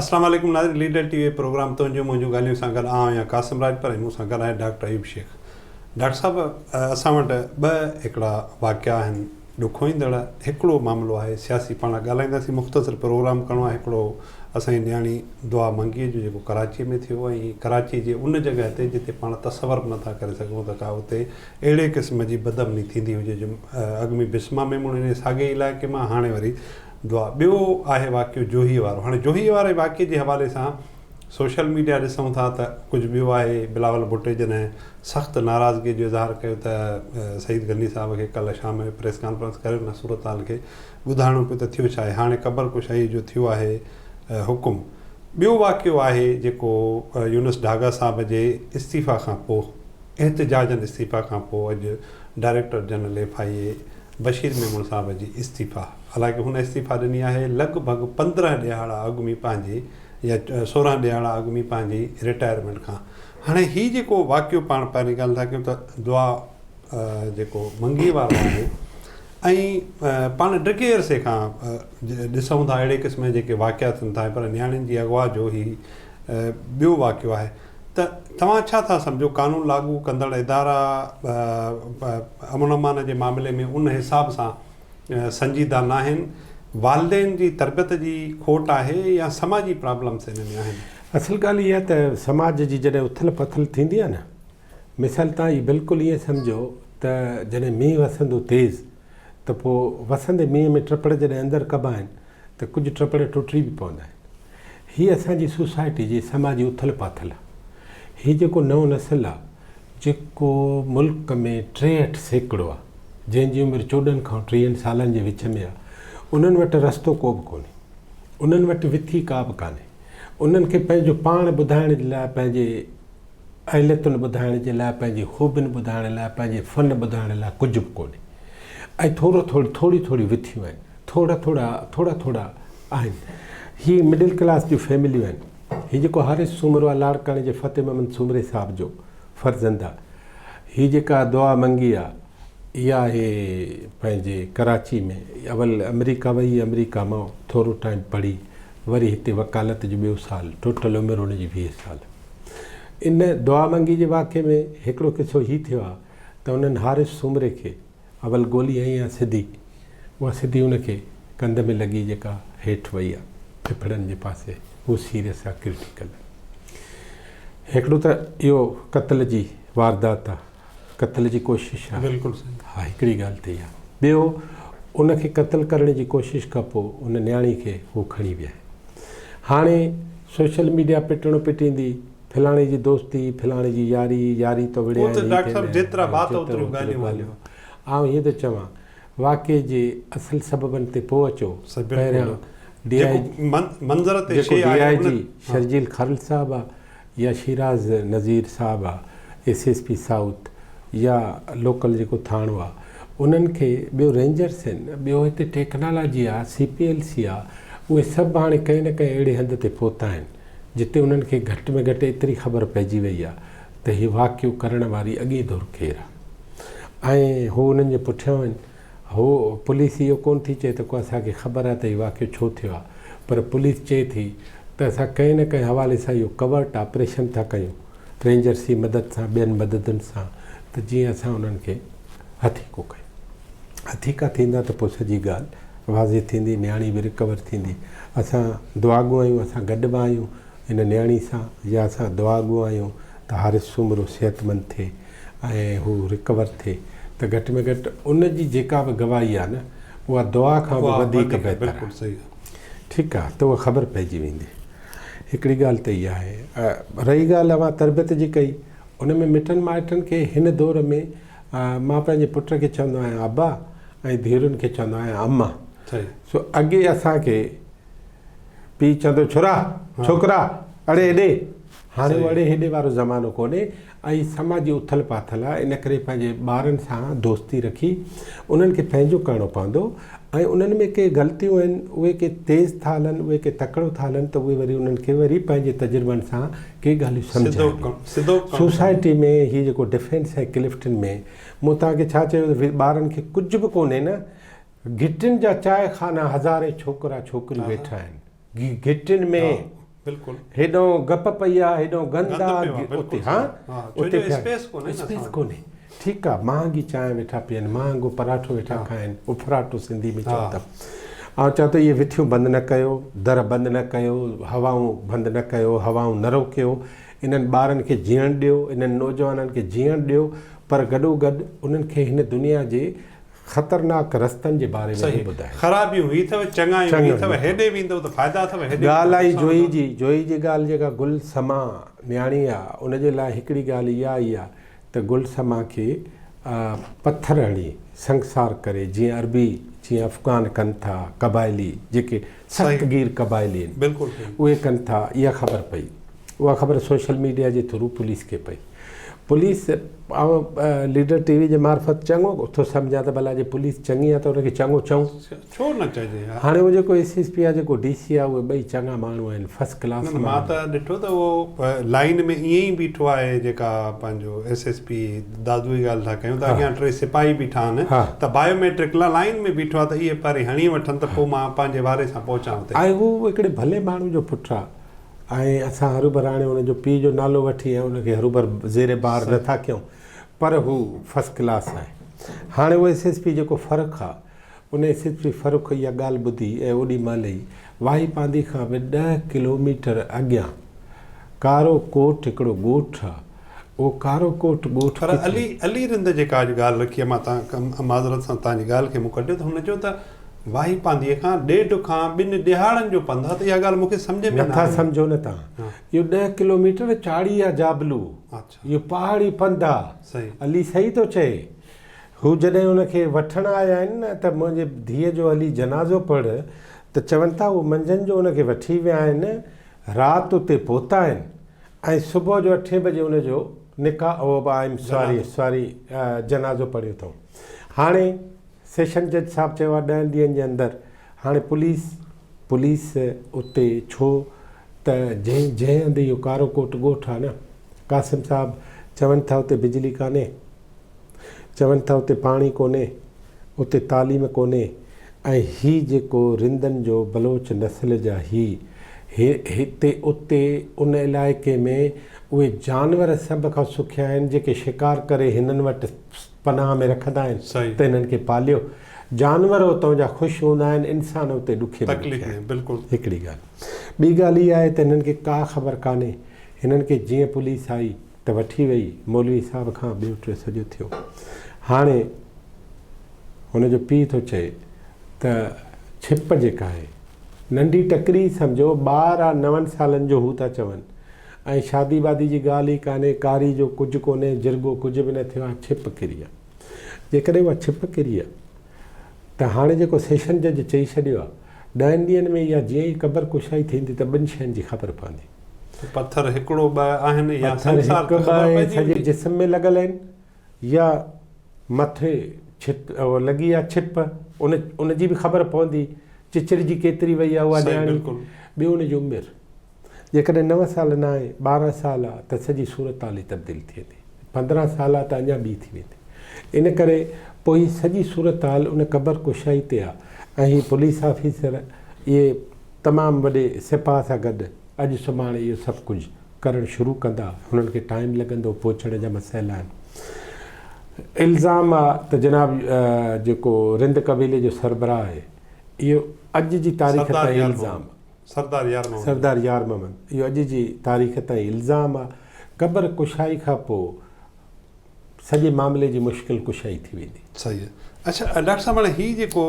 اسلام عليڪم ناظرين ليڊر ٽي وي پروگرام تنهنجون منهنجون ڳالهيون سان گڏ آئون آهيان قاسم راڄپر ۽ مون سان گڏ آهي ڊاڪٽر ايوب شيخ. ڊاڪٽر صاحب اسان وٽ ٻه هڪڙا واقعا آهن ڏکوئيندڙ هڪڙو معاملو آهي سياسي پاڻ ڳالهائينداسين مختصر پروگرام ڪرڻو آهي هڪڙو اسان جي نياڻي دعا منگيء جو جيڪو ڪراچيء ۾ ٿيو ۽ ڪراچيء جي ان جڳهه تي جتي پاڻ تصور به نٿا ڪري سگهون ته ڪا اتي اهڙي قسم جي بدامني ٿيندي هجي جو اڳ ۾ بسما ميمڻ انهي ساڳئي علائقي مان هاڻي وري دعا ٻيو آهي واقعو جوهيء وارو هاڻي جوهيء واري واقعي جي حوالي سان سوشل ميڊيا ڏسون ٿا ته ڪجهه ٻيو آهي بلاول ڀٽي جڏهن سخت ناراضگي جو اظهار ڪيو ته سعيد غني صاحب کي ڪلهه شام جو پريس ڪانفرنس ڪري ان صورتحال کي ٻڌائڻو پيو ته ٿيو ڇا آهي هاڻي قبر ڪشائي جو ٿيو آهي حڪم ٻيو واقعو آهي جيڪو يونس ڍاگا صاحب جي استعيفا کان پوء احتجاجن استعيفا کان پوء اڄ director general F I A Bashir Memon صاحب جي استعيفا حالانڪه هن استعيفا ڏني آهي لڳ ڀڳ 15 ڏهاڙا اڳ ۾ پنهنجي يا 16 ڏهاڙا اڳ ۾ پنهنجي رٽائرمينٽ کان هاڻي هي جيڪو واقعو پاڻ پهرين ڳالهه ٿا ڪيون ته دعا جيڪو منگي وارو آهي ۽ پاڻ ڊگهي عرصي کان ڏسون ٿا اهڙي قسم جا جيڪي واقعا ٿين ٿا پر نياڻين جي اغوا جو هي ٻيو واقعو آهي ته توهان ڇا ٿا سمجهو قانون لاڳو ڪندڙ ادارا امن امان جي معاملي ۾ ان حساب سان سنجيده ناهن، والدين جي تربيت جي کوٽ آهي يا سماجي پرابلمس ان ۾ آهن؟ اصل ڳالهه اها ته سماج جي جڏهن اٿل پٿل ٿيندي آهي نه مثال توهان هي بلڪل ائين سمجهو ته جڏهن مينهن وسندو تيز ته پوء وسندي مينهن ۾ ٽپڙ جڏهن اندر ڪبا آهن ته ڪجهه ٽپڙ ٽٽي به پوندا آهن. هي اسان جي سوسائٽي جي سماجي اٿل پاٿل آ. هي جيڪو نئون نسل آ جيڪو ملڪ ۾ 63% آ جنهن جي عمر 14 کان 30 سالن جي وچ ۾ آ انهن وٽ رستو ڪو به ڪونهي. انهن وٽ وٿي ڪا به ڪانهي. انهن کي پنهنجو پاڻ ٻڌائڻ جي لاء پنهنجي اهليتن ٻڌائڻ جي لاء پنهنجي خوبين ٻڌائڻ لاء پنهنجي فن ٻڌائڻ لاء ڪجهه به ڪونهي ۽ ٿورو ٿورو ٿوريون ٿوريون وٿيون آهن. ٿورا ٿورا ٿورا ٿورا آهن. هي مڊل ڪلاس جون فيمليون آهن. هي جيڪو حارث سومرو آهي لاڙڪاڻي جي فتح محمد سومري صاحب جو فرزند آهي. هي جيڪا دعا منگي آهي اها آهي پنهنجي ڪراچي ۾ اول آمريڪا وئي آمريڪا مان ٿورو ٽائيم پڙهي وري هتي وڪالت جو ٻيو سال ٽوٽل عمر هن جي 20 سال. ان دعا منگي جي واقعي ۾ هڪڙو قصو هي ٿيو آهي ته انهن حارث سومري کي اول گولي هنئي آ سڌي، اها سڌي ان کي ڪنڌ ۾ لڳي جيڪا هيٺ وئي آ ڦڦڙن جي پاسي، هو سيريس آ ڪرٽيڪل آ. هڪڙو ته اهو قتل جي واردات آ، قتل جي ڪوشش آ. بلڪل صحيح. ها هڪڙي ڳالهه ٿي آ. ٻيو ان کي قتل ڪرڻ جي ڪوشش کان پوء ان نياڻي کي هو کڻي ويا آهن. هاڻي سوشل ميڊيا پٽڻو پٽيندي فلاڻي جي دوستي، فلاڻي جي ياري، ياري تو وڙهيا آهن، هي ڊاڪٽر صاحب جيترا وات اوتريون ڳالهيون. آئون هيئن ٿو چوان، واقعي جي اصل سببن تي پوء اچو، پهريان ڊي I جيڪو ڊي I جي شرجيل کارل صاحب آ يا شيراز نذير صاحب آ ايس ايس پي سائوٿ يا لوڪل جيڪو ٿاڻو آ انهن کي ٻيو رينجرس آهن ٻيو هتي ٽيڪنالاجي آ سي پي ايل سي آ اهي سڀ هاڻي ڪنهن نه ڪنهن اهڙي هنڌ تي پهتا آهن. جتي انهن کي گهٽ ۾ گهٽ ايتري خبر پئجي وئي آ ته هي واقعو ڪرڻ واري اڳئين ڌر ڪير آ ۽ هو انهن جي پٺيان آهن. هو پوليس اهو ڪونه ٿي چئي ته ڪو اسان کي خبر آ ته هي واقعو ڇو ٿيو آ پر پوليس چئي ٿي ته اسان ڪنهن نه ڪنهن حوالي سان اهو ڪورٽ آپريشن ٿا ڪيون رينجرس جي مدد سان ٻين مددن سان ته جيئن اسان انهن کي هٿيڪو ڪيون. هٿيڪا ٿيندا ته پوء سڄي ڳالهه واضح ٿيندي، نياڻي به رڪور ٿيندي. اسان دعاگو آهيون، اسان گڏ به آهيون ان نياڻي سان يا اسان دعاگو آهيون ته حارث سومرو صحتمند ٿئي ۽ هو رڪور ٿئي ته گهٽ ۾ گهٽ ان جي جيڪا به گواهي آهي نه اها دعا کان به وڌيڪ بهتر آهي. ٺيڪ آهي ته اها خبر پئجي ويندي. هڪڙي ڳالهه ته اها آهي. رهي ڳالهه اوهان تربيت جي ڪئي ان ۾ مٽن مائٽن کي هن دور ۾ مان پنهنجي پٽ کي چوندو آهيان ابا ۽ ڌيئرن کي چوندو آهيان اما. سو اڳي اسان کي پيء چوندو ڇورا، ڇوڪرا، اڙي هيڏي. هاڻي اهو اڙي هيڏي وارو زمانو ڪونهي ۽ سماجي اٿل پاٿل آهي ان ڪري پنهنجي ٻارن سان دوستي رکي انهن کي پنهنجو ڪرڻو پوندو ۽ انهن ۾ ڪي غلطيون آهن اهي ڪي تيز ٿا هلن اهي ڪي تڪڙو ٿا هلن ته اهي وري انهن کي وري پنهنجي تجربن سان ڪي ڳالهيون سمجهائبيون. سوسائٽي ۾ هي جيڪو ڊفينس ۽ ڪلفٽن ۾ مون توهان کي ڇا چيو ته ٻارن کي ڪجهه به ڪونهي نه گهٽين جا چاء خانا هزارين ڇوڪرا ڇوڪريون ويٺا آهن گهٽين ۾. بلڪل. هيڏانهن گپ پئي آ، هيڏانهن گند آ، اتي ها اتي اسپيس ڪونهي نه اسپيس ڪونهي. ٺيڪ آ، مهانگي چانهه ويٺا پيئن، مهانگو پراٺو ويٺا کائن، اڦراٽو سنڌي ۾ چون ٿا. آئون چوان ٿو اهي وٿيون بند نه ڪيو، در بند نه ڪيو، هوائون بند نه ڪيو، هوائون نه روڪيو، انهن ٻارن کي جيئڻ ڏيو، انهن نوجوانن کي جيئڻ ڏيو، پر گڏوگڏ انهن کي هن دنيا جي خطرناڪ رستن جي باري ۾ به ٻڌايو. خرابيون هي اٿو، چڱايون هي اٿو، هيڏي ويندؤ ته فائدا اٿو، هيڏي ويندؤ ڳالهه آئي نقصان جوئي اٿو. جي، جوئي جي ڳالهه جيڪا گل سما نياڻي آ، ان جي لاء هڪڙي ڳالهه اها آئي آ ته گل سما کي پٿر هڻي سنگسار ڪري جيئن عربي جيئن افغان ڪن ٿا، قبائلي جيڪي سخت گير قبائلي آهن اهي ڪن ٿا، اها خبر پئي. اها خبر سوشل ميڊيا جي ٿرو پوليس کي پئي. پوليس آئون ليڊر ٽي وي جي معرفت چڱو ٿو سمجهان ته ڀلا جي پوليس چڱي آهي ته ان کي چڱو چئون. ڇو نه چئجي ها. هاڻي اهو جيڪو ايس ايس پي آهي جيڪو ڊي سي آهي اهي ٻئي چڱا ماڻهو آهن فرسٽ ڪلاس نه نه مان ته ڏٺو ته اهو لائين ۾ ائين ئي بيٺو آهي جيڪا پنهنجو ايس ايس پي دادو جي ڳالهه ٿا ڪيون ته اڳيان ٽي سپاهي بيٺا آهن ته بايو ميٽرڪ لا لائين ۾ بيٺو آهي ته اهي پهرين هڻي وٺن ته پوء مان پنهنجي واري سان پهچان اتي. ۽ هو هڪڙي ڀلي ماڻهو جو پٽ آهي. ۽ اسان هروڀر هاڻي ان جو پيء جو نالو وٺي ۽ ان کي هروڀر زير بار نه ٿا ڪيون پر هو فرسٽ ڪلاس آهي. هاڻي اهو ايس ايس پي جيڪو فرخ آ ان ايس ايس پي فرخ اها ڳالهه ٻڌي ۽ اوڏي مهل ئي واهي پانڌي کان به ڏهه ڪلوميٽر اڳيان ڪارو ڪوٽ هڪڙو ڳوٺ آ اهو ڪارو ڪوٽ ڳوٺ پر ڪٿي؟ علي علي رند جيڪا اڄ ڳالهه رکي آ مان تان معذرت سان تان جي ڳالهه کي مون ڪڍيو ته هن چيو ته واهي پانڌيء کان ڏيڍ کان ٻن ڏهاڙن جو پنڌ آ ته اها ڳالهه مون کي سمجهه ۾ نه نٿا آئي. سمجهو نه تان. اهو ڏهه ڪلوميٽر چاڙهي آ جابلو. اهو پهاڙي پنڌ آ. علي صحيح ٿو چئي. هو جڏهن ان کي وٺڻ آيا آهن نه ته منهنجي ڌيء جو هلي جنازو پڙهه ته چون ٿا هو منجهند جو ان کي وٺي ويا آهن، رات اتي پهتا آهن ۽ صبح جو اٺين بجي ان جو نڪاح اهو به آئيم ساري ساري جنازو پڙهيو اٿئون. هاڻي سيشن جج صاحب چيو آهي ڏهن ڏينهن جي اندر هاڻي پوليس پوليس اتي ڇو ته جنهن جنهن هنڌ اهو ڪارو ڪوٽ ڳوٺ آهي نه قاسم صاحب چون ٿا اتي بجلي ڪانهي چون ٿا اتي پاڻي ڪونهي اتي تعليم ڪونهي ۽ هي جيڪو رندن جو بلوچ نسل جا هي هتي اتي ان علائقي ۾ اهي جانور سڀ کان سکيا آهن جيڪي شڪار ڪري هنن وٽ پناهه ۾ رکندا آهن ته انهن کي پاليو. جانور اتان جا خوش هوندا آهن، انسان اتي ڏکي ۾ ڏکيا آهن. هڪڙي ڳالهه. ٻي ڳالهه اها آهي ته هنن کي ڪا خبر ڪانهي. هنن کي جيئن پوليس آئي ته وٺي وئي. مولوي صاحب کان ٻيو ٽيو سڄو ٿيو. هاڻي هن جو پيء ٿو چئي ته ڇپ جيڪا آهي، ننڍي ٽڪري سمجهو، ٻار آ نون سالن جو هو ٿا چون. ۽ شادي وادي جي ڳالهه ئي ڪانهي، ڪاري جو ڪجهه ڪونهي، جرڳو ڪجهه به نه ٿيو آهي، ڇپ ڪري آ. جيڪڏهن اها ڇپ ڪري آ ته هاڻي جيڪو سيشن جج چئي ڇڏيو آ، ڏهن ڏينهن ۾ اها جيئن ئي قبر ڪشائي ٿيندي ته ٻن شين جي خبر پوندي. پٿر هڪڙو ٻه آهن يا پٿر سنسار هڪ ته ٻه خبر ۽ پئجي سڄي ويندي. جسم ۾ لڳل آهن يا مٿي ڇت لڳي آ ڇپ ان ان جي به خبر پوندي، چچرجي ڪيتري وئي آ اها صحيح نياڻي، بلڪل. ٻيو ان جي عمر. جيڪڏهن نو سال ناهي، 12 سال آ ته سڄي صورتحال ئي تبديل ٿي ويندي. 15 سال آ ته اڃا ٻي ٿي ويندي. ان ڪري پوء هي سڄي صورتحال ان قبر ڪشائي تي آ ۽ هي پوليس آفيسر اهي تمام وڏي سپاهه سان گڏ اڄ سڀاڻي اهو سڀ ڪجهه ڪرڻ شروع ڪندا. هنن کي ٽائيم لڳندو، پهچڻ جا مسئلا آهن. الزام آ ته جناب جيڪو رند قبيلي جو سربراهه آهي اهو اڄ جي تاريخ تائين الزام آ. سردار يار محمد. سردار يار محمد اهو اڄ جي تاريخ تائين الزام آ. قبر ڪشائي کان پوء سڄي معاملي جي مشڪل ڪشائي ٿي ويندي. صحيح اڇا ڊاڪٽر صاحب هاڻي هي جيڪو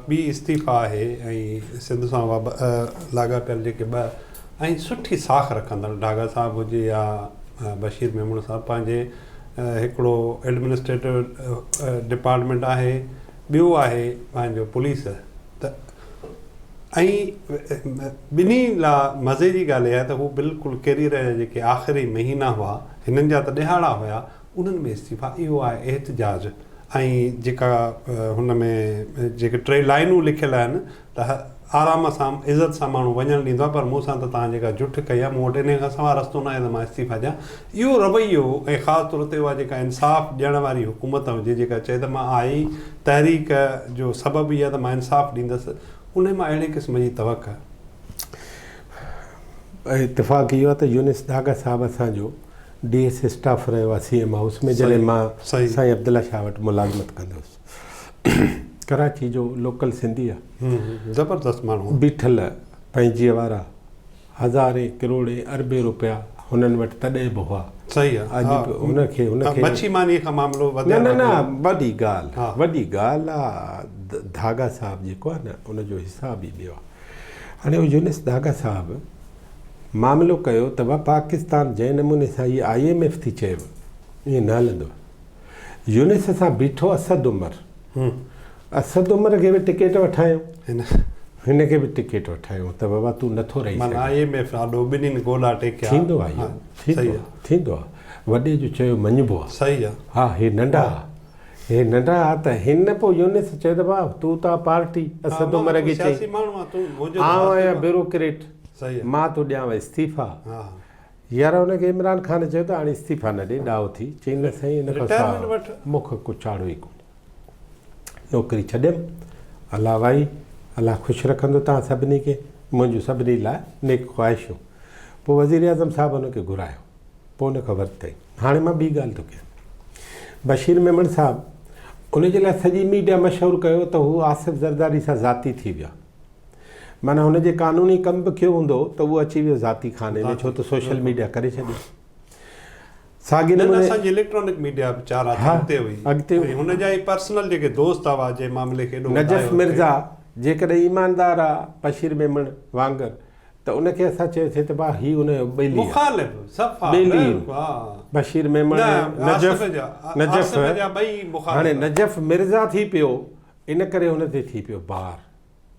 ٻي استعيفا آهي ۽ سنڌ سان لاڳاپيل جيڪي ٻه ۽ سٺي ساک رکندڙ ڍاڳا صاحب هجي يا بشير ميمڻ صاحب پنهنجي هڪڙو ايڊمنسٽريٽو ڊپارٽمينٽ آهي ٻيو آهي پنهنجو پوليس ته ۽ ٻنهي لا مزي جي ڳالهه اها آهي ته هو بلڪل ڪيريئر جا جيڪي آخري مهينا هئا، هنن جا ته ڏهاڙا هيا، انهن ۾ استعيفا، اهو آهي احتجاج ۽ جيڪا هن ۾ جيڪي ٽي لائنون لکيل آهن ته آرام سان عزت سان ماڻهو وڃڻ ڏيندو آهي پر مون سان ته توهان جيڪا جٺ ڪئي آهي مون وٽ انهي کان سواء رستو ناهي ته مان استعيفا ڏيان. اهو رويو ۽ خاص طور تي اها جيڪا انصاف ڏيڻ واري حڪومت هجي جيڪا چئي ته مان آئي تحريڪ جو سبب ئي آهي ته مان انصاف ڏيندس انهي مان اهڙي قسم جي توقع. اتفاق اهو آهي ته يونس ڌاڳا صاحب اسان جو ڊي ايس اسٽاف رهيو آهي سي ايم هائوس ۾ جڏهن مان سائين عبدالله شاهه وٽ ملازمت ڪندو هوس. ڪراچي جو لوڪل سنڌي آهي. زبردست ماڻهو آهي. بيٺل پنهنجيء وارا هزارين ڪروڙين اربين روپيا هنن وٽ تڏهن به هئا. صحيح آ. اڄ به هن کي هن کي. مڇي مانيء کان معاملو وڌيل نه نه نه وڏي ڳالهه وڏي ڳالهه آ ڌاڳا صاحب جيڪو آ نه ان جو حساب ئي ٻيو آ. هاڻي اهو يونس ڌاڳا صاحب معاملو ڪيو ته وا پاڪستان جنهن نموني سان هي I M F ٿي چئي ائين نه هلندو. يونس سان بيٺو اسد عمر. اسد عمر کي به ٽڪيٽ وٺايون. هن کي به ٽڪيٽ وٺايون ته بابا تون نٿو رهي سگهين. معنيٰ I M F آڏو ٻنهين گولا ٽيڪيا. ٿيندو آهي اهو. ٿيندو آهي. ٿيندو آهي. وڏي جو چيو مڃبو آهي. صحيح آهي. ها هي ننڍا ها. هي ننڍا ها ته هن پوء يونس چيو ته بابا تون ته پارٽي اسد عمر کي چئي. آئون آهيان بيوروڪريٽ. مان ٿو ڏيانو استعيفا. يار هن کي عمران خان چيو ته هاڻي استعيفا نه ڏي ڏاهو ٿي. چيائين نه سائين ان کان سواء مون کي ڪو چاڙهو ئي ڪونهي. نوڪري ڇڏيم. الله وائي الله خوش رکندو توهان سڀني کي. منهنجون سڀني لاء نيڪ خواهشون. پوء وزيراعظم صاحب هن کي گهرايو. پوء ان کان ورتائين. هاڻي مان ٻي ڳالهه ٿو ڪيان. بشير ميمڻ صاحب ان جي لاء سڄي ميڊيا مشهور ڪيو ته هو آصف زرداري سان ذاتي ٿي ويا. معنيٰ هن جي قانوني ڪم به ڪيو هوندو ته اهو اچي ويو ذاتي خاني ۾ ڇو ته سوشل ميڊيا ڪري ڇڏيو. ساڳي نه نه اسان جي اليڪٽرانڪ ميڊيا به چار هٿ اڳتي هئي اڳتي هئي هن جا ئي پرسنل جيڪي دوست هئا جنهن معاملي کي ايڏو نجف مرزا جيڪڏهن ايماندار آ بشير ميمڻ وانگر ته ان کي اسان چيوسين ته ڀاء هي ان جو ٻيلي آ مخالف صفا ٻيلي بشير ميمڻ نجف نجف هاڻي نجف مرزا ٿي پيو ان ڪري هن تي ٿي پيو بار.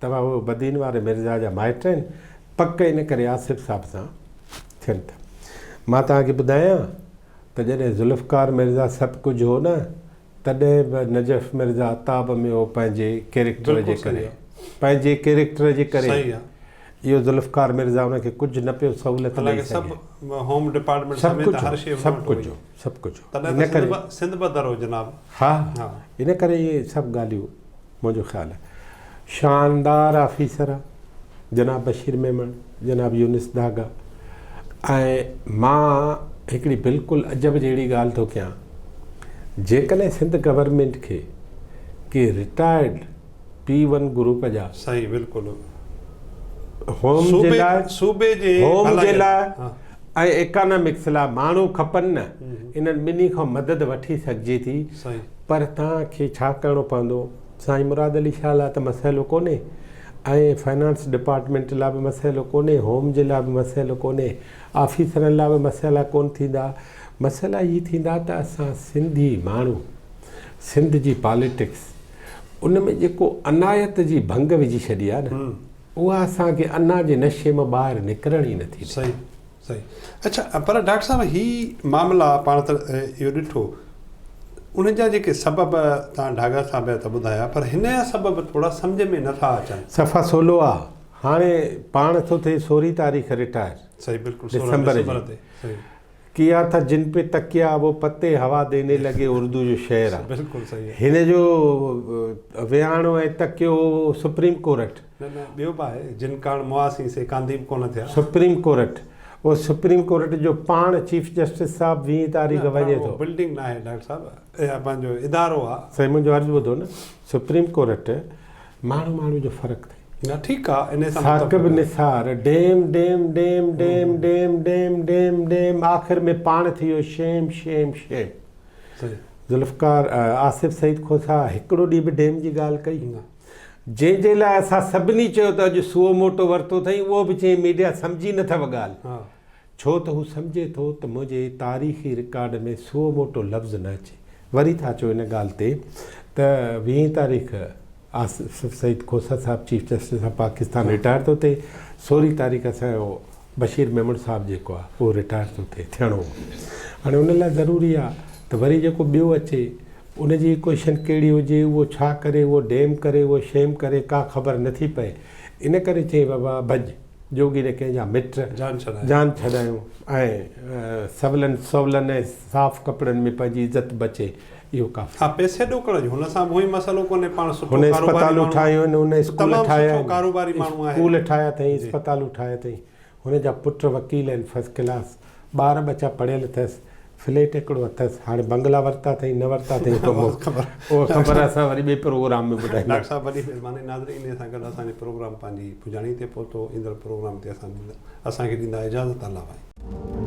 توهان اهي بدين واري مرزا جا مائٽ آهن، پڪ ان ڪري آصف صاحب سان ٿين ٿا. مان توهان کي ٻڌايان ته جڏهن ذوالفقار مرزا سڀ ڪجهه هو نه، تڏهن به نجف مرزا عتاب ۾ هو پنهنجي ڪيريڪٽر جي ڪري. پنهنجي ڪيريڪٽر جي ڪري. اهو ذوالفقار مرزا ان کي ڪجهه نه پيو سهولت ڏئي سگهي. سڀ ڪجهه سڀ ڪجهه سڀ ڪجهه. ان ڪري. ها ان ڪري اهي سڀ ڳالهيون. منهنجو خيال آهي شاندار آفيسر آ جناب بشير ميمڻ جناب يونس ڌاڳا ۽ مان هڪڙي بلڪل عجب جهڙي ڳالهه ٿو ڪيان جيڪڏهن سنڌ گورنمينٽ کي ڪي رٽائرڊ پي ون گروپ جا صحيح بلڪل هوم جي لاء صوبي جي هوم جي لاء ۽ ايڪانامڪس لاء ماڻهو کپن نه انهن ٻنهي کان مدد وٺي سگهجي ٿي پر توهان کي ڇا ڪرڻو پوندو؟ سائين مراد علي شاهه لاء ته مسئلو ڪونهي ۽ فنانس ڊپارٽمينٽ لاء به مسئلو ڪونهي، هوم جي لاء به مسئلو ڪونهي، آفيسرن لاء به مسئلا ڪونه ٿيندا. مسئلا هي ٿيندا ته اسان سنڌي ماڻهو، سنڌ جي پاليٽڪس، ان ۾ جيڪو عنايت جي ڀنگ وجهي ڇڏي آهي نه، اها اسان کي انا جي نشي مان ٻاهر نڪرڻ ئي نٿي ڏئي. صحيح اڇا پر ڊاڪٽر صاحب هي معاملا پاڻ ته اهو ڏٺو انهن جا جيڪي سبب تان ڍاڳا صاحب جا ته ٻڌايا پر هن جا سبب ٿورا سمجهه ۾ نٿا اچن. صفا سولو آ هاڻي پاڻ ٿو ٿئي سورهين تاريخ رٽائر صحيح بلڪل سورهن ڊسمبر تي صحيح. ڪيا ٿا جن پي تڪيا وو پتي هوا ديني لگي اردو جو شعر آ بلڪل صحيح هن جو ويهاڻو ۽ تڪيو سپريم ڪورٽ. نه نه ٻيو به آهي جن ڪاڻ مئاسين سي ڪانڌي به ڪونه ٿيا. سپريم ڪورٽ اهو سپريم ڪورٽ جو پاڻ چيف جسٽس صاحب ويهين تاريخ وڃي ٿو. بلڊنگ ناهي ڊاڪٽر صاحب اها پنهنجو ادارو آ. سائين منهنجو عرض ٻڌو نه سپريم ڪورٽ ماڻهو ماڻهو جو فرق اٿئي. نه ٺيڪ آ انهي سان Saqib Nisar dam dam dam dam dam dam dam dam آخر ۾ پاڻ ٿي ويو shame shame shame. Zulfiqar Asif Saeed Khosa هڪڙو ڏينهن به ڊيم جي ڳالهه ڪئي؟ جنهن جي لاء اسان سڀني چيو ته اڄ سوئو موٽو ورتو اٿئين اهو به چيائين ميڊيا سمجهي نه اٿو ڳالهه ڇو ته هو سمجهي ٿو ته منهنجي تاريخي رڪارڊ ۾ سوئو موٽو لفظ نه اچي. وري ٿا اچو ان ڳالهه تي ته ويهين تاريخ آصف سعيد کوسا صاحب chief justice of Pakistan retire ٿو ٿئي، سورهين تاريخ اسان جو بشير ميمڻ صاحب جيڪو آهي اهو رٽائر ٿو ٿئي ٿيڻو هو. هاڻي ان لاء ضروري آهي ته وري جيڪو ٻيو اچي ان جي ايڪويشن ڪهڙي هجي، اهو ڇا ڪري، اهو ڊيم ڪري، اهو شيم ڪري، ڪا خبر نٿي پئي. ان ڪري چيائين بابا ڀڄ، جوڳي نه ڪنهن جا مٽ، جان ڇڏايون ۽ سولن سولن ۽ صاف ڪپڙن ۾ پنهنجي عزت بچي، اهو ڪافي. ها پئسي ڏوڪڙ جو هن سان به اهوئي مسئلو ڪونهي، پاڻ سٺو هن ڪاروباري اسپتالون ماڻهو ٺاهيون آهن، هن اسڪول تمام ٺاهيا سٺو آهن، ڪاروباري ماڻهو آهي. اسڪول ٺاهيا اٿئين، اسپتالون ٺاهيا اٿئين. هن جا پٽ وڪيل آهن فرسٽ ڪلاس، ٻار ٻچا پڙهيل اٿس، فليٽ هڪڙو اٿس، هاڻي بنگلا ورتا اٿئي نه ورتا اٿئي اها خبر اسان وري ٻئي پروگرام ۾ ٻڌائينداسين. ڊاڪٽر صاحب وڏي مهرباني ناظرين انهي سان گڏ اسان جو پروگرام پنهنجي پڄاڻي تي پهتو ايندڙ پروگرام تي اسان اسان کي ڏيندا اجازت الله ڀائي.